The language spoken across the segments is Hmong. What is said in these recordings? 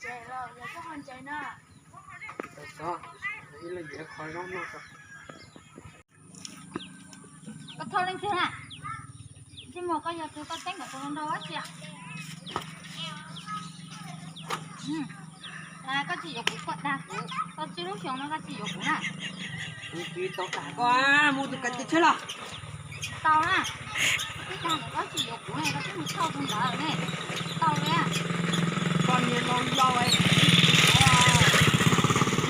Koj thauj leej twg na? Tsis muaj, koj yog tus koj teeb kom kuv ntau ntau dab tsi? Koj tsis yuav kuv, koj dag kuv, tau tsib lub xyoos no koj tsis yuav kuv na. Kuv tsis tau dag koj, muab tus kav tes tshiab los. Tau na. Koj twb dag kom koj tsis yuav kuv ne, koj twb mus thauj tus ntawd ne. Tau li. Koj niag laus laus,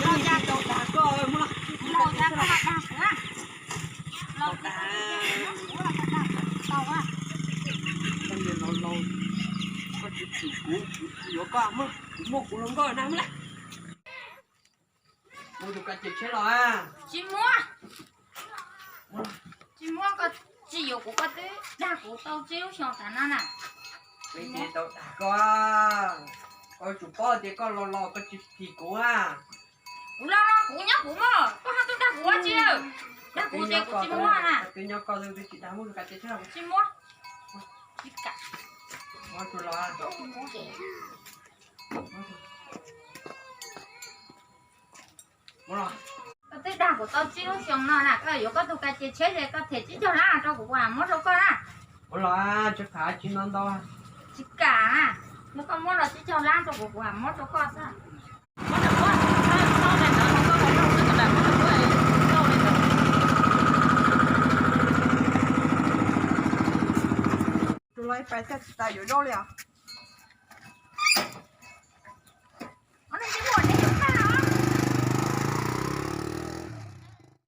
koj tsis tau dag koj, muab los. Laus dag koj dag kuv na. Laus dag, koj niag laus laus, koj tsis thwm kuv, kuv tsis yuav koj, muab kuv, muab kuv hluas nkauj na, muab lawm. Muab tus kav tes tshiab los. Tsis muab. Tsis muab, koj tsis yuav kuv, koj twb dag kuv tau tsib lub xyoos tas no na. Kuv tsis tau dag koj, koj tsum paub tias koj laus laus koj tsis thwm kuv a. Kuv laus laus kuv nyob kuv mog, koj ho tuaj dag kuv ua tsi? Dag kuv ces kuv tsis muab na. Koj twb nyob koj, twb tsis dag, muab tus kav tes tshiab los. Tsis muab. Tsis kam. Muab tus los. Koj twb dag kuv tau tsib lub xyoos no na, koj yuav koj tus kav tes tshiab ces koj them tsib caug lab rau kuv, kuv mam muab rau koj na. Ua los, tsis kam, tsis ntau ntau. Tsis kam na, muab, koj muab los tsib caug lab rau kuv, kuv mam muab rau koj xwb. Tus los ib pais thiaj tsis tas yuav zaub li os.